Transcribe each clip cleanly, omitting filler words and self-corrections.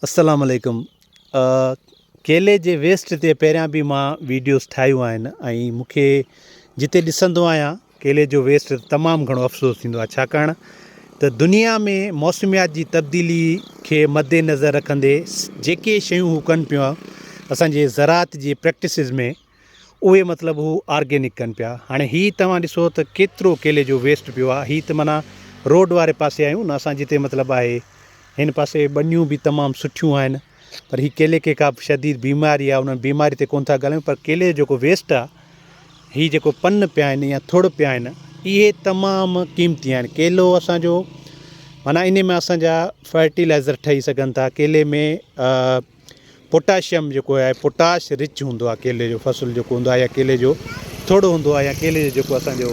السلام عليڪم ڪيلي جي ويسٽ تي پهريان به مان ويڊيوز ٺاهيون آهن ۽ مون کي جتي ڏسندو آهيان ڪيلي جو ويسٽ تمام گهڻو افسوس ٿيندو آهي ڇاڪاڻ ته دنيا ۾ موسميات جي تبديلي کي مد نظر رکندي جيڪي شيون هو ڪن پيون اسانجي زراعت جي پريڪٽسز ۾ اهي مطلب هو آرگينڪ ڪن پيا. هاڻي هي توهان ڏسو ته ڪيترو ڪيلي جو ويسٽ پيو آهي. هي ته معنيٰ روڊ واري پاسي آهيون نه اسان جتي مطلب آهي. هن پاسي ٻنيون به تمام سٺيون آهن پر هي ڪيلي کي ڪا شديد بيماري آهي ان بيماري تي ڪونه ٿا ڳالهايون پر ڪيلي جو جيڪو ويسٽ آهي هي جيڪو پن پيا آهن يا ٿڙ پيا آهن اهي تمام قيمتي آهن. ڪيلو اسان جو معنيٰ انهي مان اسان جا فرٽيلائزر ٺهي سگهن ٿا. ڪيلي ۾ پوٽاشيم جيڪو آهي پوٽاش رچ هوندو آهي ڪيلي جو فصل جيڪو هوندو آهي يا ڪيلي جو ٿڙ هوندو آهي يا ڪيلي جو جيڪو اسانجو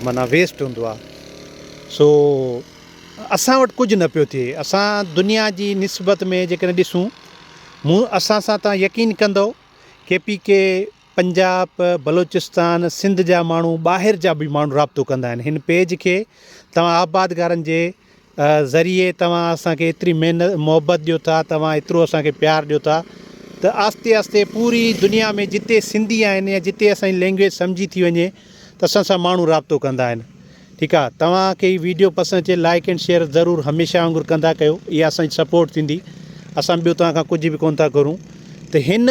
معنيٰ ويسٽ هوندو آهي سو اسان وٽ ڪجهه نه پيو ٿئي اسان دنيا جي نسبت ۾ جيڪڏهن ڏسون مون اسان سان تان يقين ڪندو K P K Punjab Balochistan Sindh جا ماڻهو ٻاهر جا به ماڻهو رابطو ڪندا آهن هن پيج کي توهان آبادگارن جي ذريعي توهان اسان کي ايتري محنت محبت ڏيو ٿا توهان ايترو اسان کي پيار ڏيو ٿا ته آهستي آهستي پوري دنيا ۾ جتي سنڌي آهن يا جتي اسان جي لينگويج سمجهي ٿي وڃي ته اسان سان ماڻهو رابطو ڪندا آهن ٺيڪ آ توهان کي هي ويڊيو پسند اچي لائڪ اينڊ شيئر ضرور هميشه وانگر ڪندا ڪيو اها اسان جي سپورٽ ٿيندي اسان ٻيو توهان کان ڪجهه به ڪون ٿا گهرون ته هن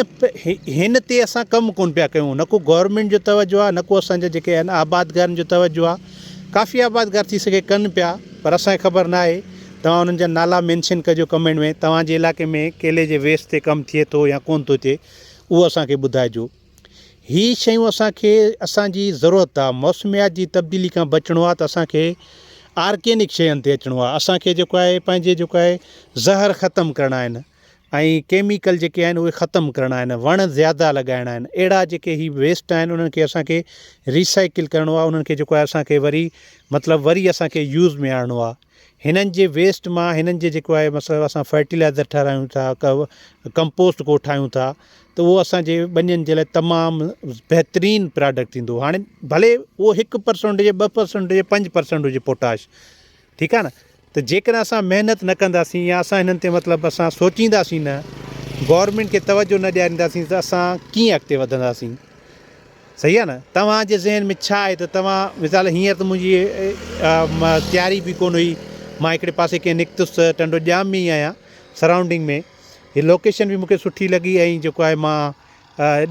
هن تي اسان ڪم ڪون پيا ڪيون نه ڪو گورنمينٽ جو توجه آ نه ڪو اسان جا جيڪي آهن آبادگارن جو توجه آ ڪافي آبادگار ٿي سگهي ڪن پيا پر اسان کي خبر ناهي توهان انهن جا نالا مينشن ڪجو ڪمينٽ ۾ توهان جي علائقي ۾ ڪيلي جي ويسٽ تي ڪم ٿئي ٿو يا ڪون ٿو ٿئي اهو اسان کي ٻڌائجو هي شيون اسان کي اسان جي ضرورت آ موسميات جي تبديلي کان بچڻو آ ته اسان کي آرگينڪ شين تي اچڻو آ اسان کي جيڪو آهي پنهنجي جيڪو آهي زهر ختم ڪرڻا آهن ۽ ڪيميڪل جيڪي آهن اهي ختم ڪرڻا آهن وڻ زياده لڳائڻا آهن اهڙا جيڪي هي ويسٽ آهن انهن کي اسان کي ريسائيڪل ڪرڻو آهي انهن کي جيڪو آهي اسان کي وري مطلب وري اسان کي يوز ۾ آڻڻو آهي هنن جي ويسٽ مان هنن جي جيڪو آهي مثلا اسان فرٽيلائزر ٺهرايون ٿا ڪمپوسٽ ڪو ٺاهيون ٿا ته اهو اسان جي ٻنين جي لاء تمام بهترين پراڊڪٽ ٿيندو هاڻي ڀلي اهو 1% هجي 2% هجي 5% هجي پوٽاش ٺيڪ آهي نه ته جيڪڏهن اسان محنت نه ڪنداسين يا اسان هنن تي مطلب اسان سوچينداسين نه گورنمينٽ کي توجه نه ڏيارينداسين ته اسان ڪيئن اڳتي وڌنداسين صحيح آهي نه توهان جي ذهن ۾ ڇا آهي ته توهان مثال هينئر ته منهنجي تياري به ڪونه هئي مان هڪڙي پاسي ڪنهن نڪتس ته ٽنڊو ڄام ۾ ئي آهيان سرائونڊنگ ۾ هي لوڪيشن به مونکي سٺي لڳي ۽ جيڪو آهي مان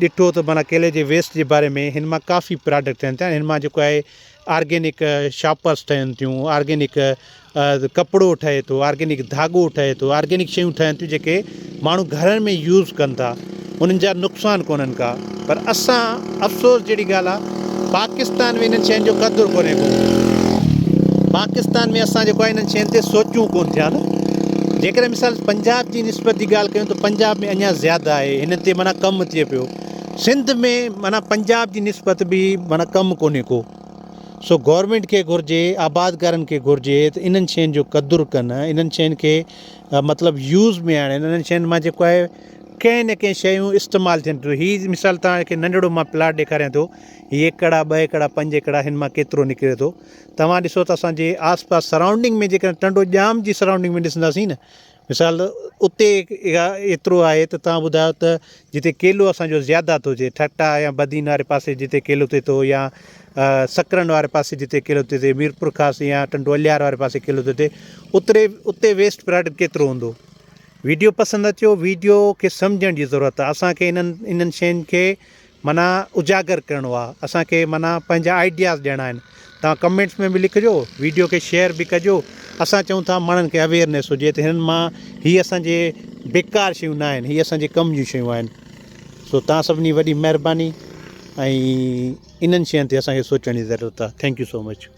ڏٺو ته معنيٰ ڪيلي جي ويسٽ جي باري ۾ هن مان ڪافي پراڊڪٽ ٺهن ٿا هن مان جيڪو آهي آرگينڪ شاپرس ٺهن ٿيون آرگينڪ ڪپڙو ٺهي ٿو آرگينڪ ڌاڳو ٺهي ٿو آرگينڪ شيون ٺهن ٿيون جيڪي ماڻهو گهرن ۾ يوز ڪن ٿا انهن جا نقصان ڪونهن ڪا پر اسان افسوس جهڙي ڳالهه آهي پاڪستان ۾ انهن شين جو قدر ڪونهي ڪو پاڪستان ۾ اسان جيڪو آهي انهن شين تي سوچون ڪون ٿيا نه جيڪڏهن مثال پنجاب جي نسبت جي ڳالهه ڪيون ته پنجاب ۾ اڃا زياده آهي هن تي معنيٰ ڪم ٿئي پيو سنڌ ۾ معنيٰ پنجاب جي نسبت به معنيٰ ڪم ڪونهي ڪو سو گورنمينٽ کي گهرجي آبادگارن کي گهرجي ته انهن شين جو قدر ڪن انهن شين کي مطلب يوز ۾ آڻين انهن شين مان جيڪو آهي ڪنهن نه ڪنهن شيون استعمال ٿين ٿيون هي مثال توهان کي ننڍڙو مان پلاٽ ڏيکاريان ٿو هي ايڪڙ آ ٻه ايڪڙ آ پنج ايڪڙ آ هن مان ڪيترو نڪري ٿو توهان ڏسو ته اسان جي آس پاس سرائونڊنگ ۾ جيڪڏهن ٽنڊو ڄام جي سرائونڊنگ ۾ ڏسنداسين نه مثال اتي ايترو آهي ته توهان ٻڌايو ته جتي ڪيلو اسان جو زياده ٿو ٿئي ٺٽا يا بدين واري پاسي جتي ڪيلو ٿئي ٿو يا سڪرنڊ واري پاسي جتي ڪيلو ٿئي ٿو ميرپورخاص يا ٽنڊو الهيار واري پاسي ڪيلو ٿو ٿئي اتري اتي ويسٽ پراڊڪٽ ڪيترو هوندو ويڊيو پسند اچيو ويڊيو کي سمجهڻ جي ضرورت آهي اسان کي انهن انهن شين کي معنيٰ اجاگر ڪرڻو آ اسان کي معنيٰ پنهنجا آئيڊياز ڏيڻا آهن توهان ڪمينٽس ۾ به لکجو ويڊيو کي شيئر به ڪجو اسان چئون ٿا ماڻهن کي اويئرنيس هجي ته هنن مان هي اسان جي بيڪار شيون نه آهن هي اسان جي ڪم جون شيون آهن سو توهان سڀني وڏي مهرباني ۽ انهن شين تي اسان کي سوچڻ جي ضرورت آ thank you so much.